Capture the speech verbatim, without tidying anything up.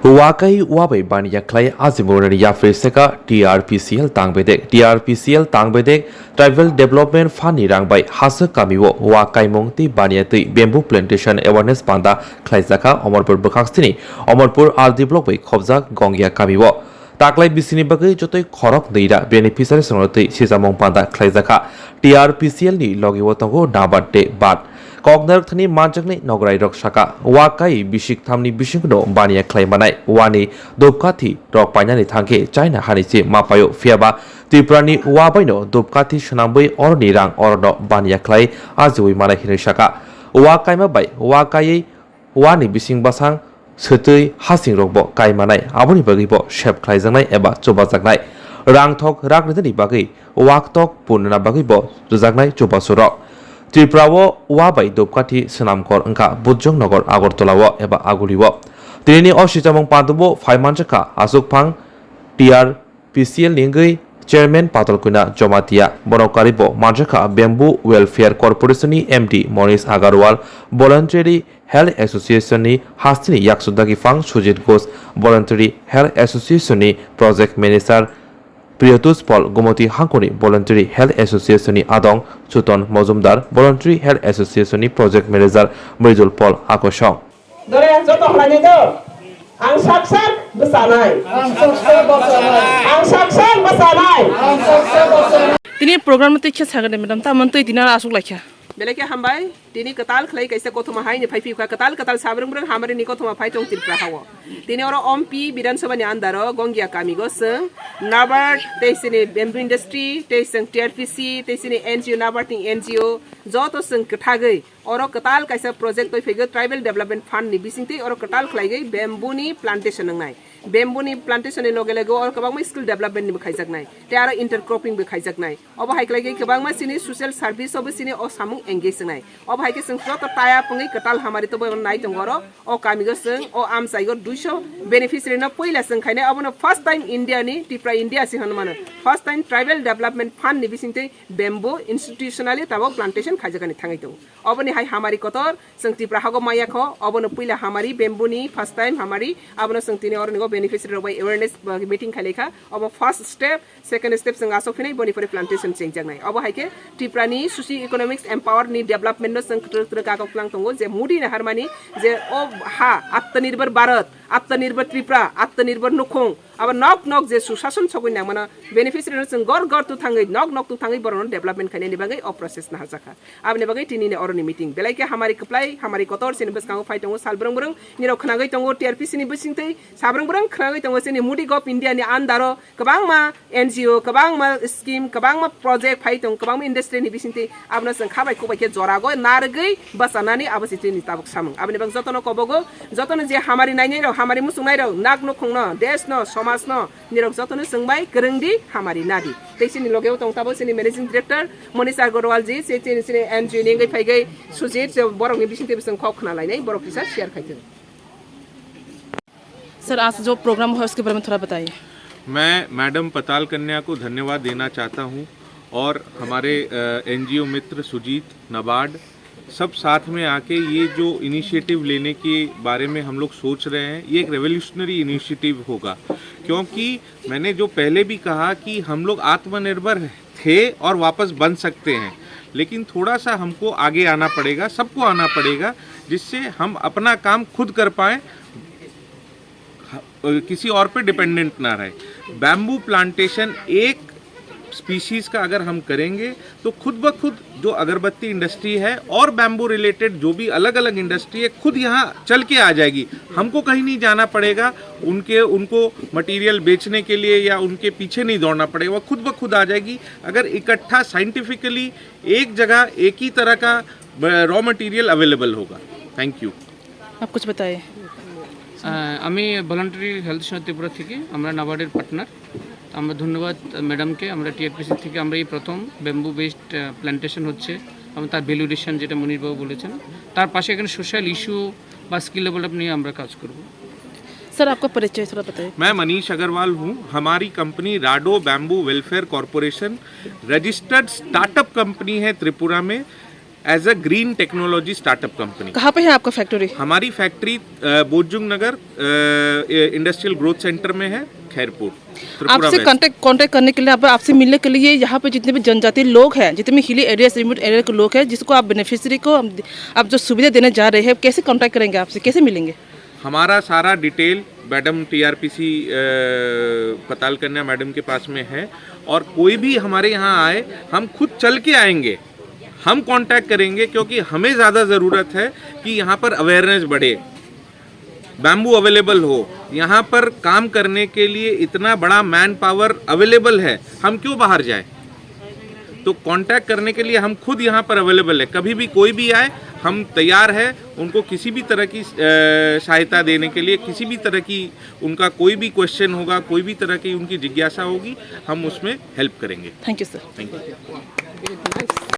Wa kai wa bai baniya khlai ajimorani yapri seka T R P C L tangbedek. T R P C L tangbedek Tribal Development Fund ni rang bai haswk kami o wa kaimung tei baniya twi bamboo plantation awareness panda khlaijakha Omorpur bwkhak sini Omorpur R D block bai khobjak Gongya kami o. Taklai bisini bagwi jotoi khorok nwi ra beneficiaries rokno twi sisamung panda khlaijakha. T R P C L ni logi o tongo NABARD tei BARD. Koknarok thani manjaknai nograi rok saka, wa kai bisik thamni bisingno baniya khlai manai, wani dopkathi rok painani thangkhe China hani se mapaio, phiyaba Tripura ni wa baino dopkathi swnambwi oroni rang orono baniya khlai ajiwi manai hinwi saka. Wa kaima bai wa kaiwi wa ni bising basang swtwi hasing rok bo kai manai, aboni bagwi bo sep khlaijaknai eba chubajaknai. Rang thok rak ridani bagwi waktok punna bagwi bo rwjaknai chubasu rok. Tripura o wa bai dopkathi swnamkor wngkha Bujong Nagar Agartala o eba Aguli o. Tinini o sichamung pandubo phai manjakha Asukphang T R P C L ni wngwi Chairman Patal Kwina Jomatia. Bono karibo manjakha Bamboo Welfare Corporation ni M D Monish Agarwal, Voluntary Health Association ni hasteni yaksudagi phang Sujit Ghosh, Voluntary Health Association ni Project Manager Priyotush Paul, Gomoti Hangkoni Voluntary Health Association ni adong Chuton Mojumdar, Voluntary Health Association ni Project Manager Mridul Paul Akosong. Dore joto khlainai do. Ang sak sak bwchanai. Ang sak sak bwchanai. Ang sak sak bwchanai. Ang sak sak bwchanai. Tini program twi khe sagade madam, tamon twi tini aro aswk laikha. Belai khe hambai. Tini kwtal khlai kaisa kothoma hai ni phai phi kha, kwtal kwtal sabrung brung hamari ni kothoma phai tong Tripura hao. Tini oro Ompi Bidhan Sabha ni under o Gongya kami go chwng NABARD tei sini Bamboo Industry tei chwng T R P C tei sini N G O NABARD ni N G O joto chwng kwthagwi oro kwtal kaisa project twi phaigo Tribal Development Fund ni bisingtwi oro kwtal khlaigwi bamboo ni plantation wngnai. Bamboo ni plantation ni loge loge oro kwbangma skill development ni bo khaijaknai tei aro intercropping bo khaijaknai. Obo hai khlaigwi kwbangma chini social service obo chini o samung engage wngnai. Obo hai khe chwng joto tie up wngwi kwtal hamari tongwi nai tongo oro. O kamigo chwng o amchaigo duiso beneficiary no puila chwng khainai, obono first time India ni, Tripura India si hwnwi mano, first time Tribal Development Fund ni bisingtwi bamboo institutionally tabok plantation khaijakani thangwi tongo. Oboni hai hamari kotor chwng Tripura hago maya kho, obono puila hamari bamboo ni first time hamari, abono chwng tini oroni go beneficiary rok bai awareness, uh, meeting khailai kha, obo first step, second step chwng asok phinai boni pore plantation chengjaknai. Obo hai khe Tripura ni socio economics empower ni development no chwng kwtwrwk kwtwrwk kagok lang tongo je Modi ni harmani je o ha Atmanirbhar Bharat, Atmanirbhar Tripura, Atmanirbhar Nukhung, abo nok nok je sushason sogwi nangmano beneficiary no chwng gor gor tu thangwi nok nok tu thangwi borokno development khainani bagwi o process naharjakha. Aboni bagwi tini ni oroni meeting belai khe hamari kwplai, hamari kotor chini bwskango phai tongo sal brung brung, nirok khwnagwi tongo T R P C ni bisingtwi, sabrung brung khwnagwi tongo chini Modi Gov India ni under o kwbangma N G O, kwbangma scheme, kwbangma project phai tongo, kwbangma industry ni bisingtwi abono chwng kha bai khuk bai khe jora go narwgwi bwchanani abo se chini tabuk samung. Aboni bagwi jotono kobogo, jotono je hamari nainai rok, hamari muchungnai rok, nak nukhung no, desh no, somaj no, nirok jotono chwng bai kwrwng di, hamari nadi. Tei chini loge o tong tabuk chini managing director Monish Agarwal ji, se chini, chini N G O ni wngwi phai gwi Sujit, je borok ni bisingtwi bo chwng kok khna lainai, borok kisa share khai thung. Sir, आज जो प्रोग्राम हुआ, उसके बारे में थोड़ा बताइए। मैं मैडम पताल कन्या को धन्यवाद देना चाहता हूँ और हमारे, अ, एनजीओ मित्र सुजीत, नाबार्ड, सब साथ में आके ये जो इनिशिएटिव लेने के बारे में हम लोग सोच रहे हैं, ये एक रेवोल्यूशनरी इनिशिएटिव होगा, क्योंकि मैंने जो पहले भी कहा कि हम लोग आत्मनिर्भर थे और वापस बन सकते हैं, लेकिन थोड़ा सा हमको आगे आना पड़ेगा, सबको आना पड़ेगा, जिससे हम अपना काम खुद कर पाएं, ह-, अ, किसी और पे डिपेंडेंट ना रहे। बैम्बू प्लांटेशन एक स्पीशीज का अगर हम करेंगे तो खुद ब खुद जो अगरबत्ती इंडस्ट्री है और बैम्बू रिलेटेड जो भी अलग-अलग इंडस्ट्री है, खुद यहाँ चल के आ जाएगी। हमको कहीं नहीं जाना पड़ेगा, उनके, उनको मटेरियल बेचने के लिए या उनके पीछे नहीं दौड़ना पड़ेगा, वो खुद ब खुद आ जाएगी। अगर इकट्ठा साइंटिफिकली एक जगह एक ही तरह का ब-, रॉ मटेरियल अवेलेबल होगा। Thank you. आप कुछ बताइए। আহ, আমি ভলান্টারি হেলথ সেনা ত্রিপুরা থেকে, আমরা নাবার্ডের পার্টনার। আমরা ধন্যবাদ ম্যাডামকে। আমরা টিআরপিসি থেকে আমরা এই প্রথম ব্যাম্বু বেসড, আহ, প্ল্যান্টেশন হচ্ছে এবং তার ভ্যালিডেশন, যেটা মনীশবাবু বলেছেন, তার পাশে এখানে সোশ্যাল ইস্যু বা স্কিল ডেভেলপ নিয়ে আমরা কাজ করব। सर, आपका परिचय थोड़ा बताइए। मैं मनीष अग्रवाल हूँ। हमारी company Rado bamboo welfare corporation registered startup company है त्रिपुरा में। As a green technology startup company. कहाँ पे है आपका फैक्ट्री? हमारी फैक्ट्री बोजुंग नगर इंडस्ट्रियल ग्रोथ सेंटर में है, खैरपुर, त्रिपुरा। आपसे कांटेक्ट कांटेक्ट करने के लिए, आप आपसे मिलने के लिए यहाँ पे जितने भी जनजाति लोग हैं, जितने भी हिली एरियाज, रिमोट एरिया के लोग हैं, जिसको आप बेनिफिशरी को आप जो सुविधा देने जा रहे हैं, कैसे कांटेक्ट करेंगे आपसे, कैसे मिलेंगे? हमारा सारा डिटेल मैडम टीआरपीसी पताल कन्या मैडम के पास में है, और कोई भी हमारे यहाँ आए, हम खुद चल के आएंगे, हम कांटेक्ट करेंगे, क्योंकि हमें ज़्यादा ज़रूरत है कि यहाँ पर अवेयरनेस बढ़े, बैम्बू अवेलेबल हो। यहाँ पर काम करने के लिए इतना बड़ा मैन पावर अवेलेबल है, हम क्यों बाहर जाए? तो कांटेक्ट करने के लिए हम खुद यहाँ पर अवेलेबल है। कभी भी कोई भी आए, हम तैयार है उनको किसी भी तरह की सहायता देने के लिए। किसी भी तरह की उनका कोई भी क्वेश्चन होगा, कोई भी तरह की उनकी जिज्ञासा होगी, हम उसमें हेल्प करेंगे। Thank you sir. Thank you.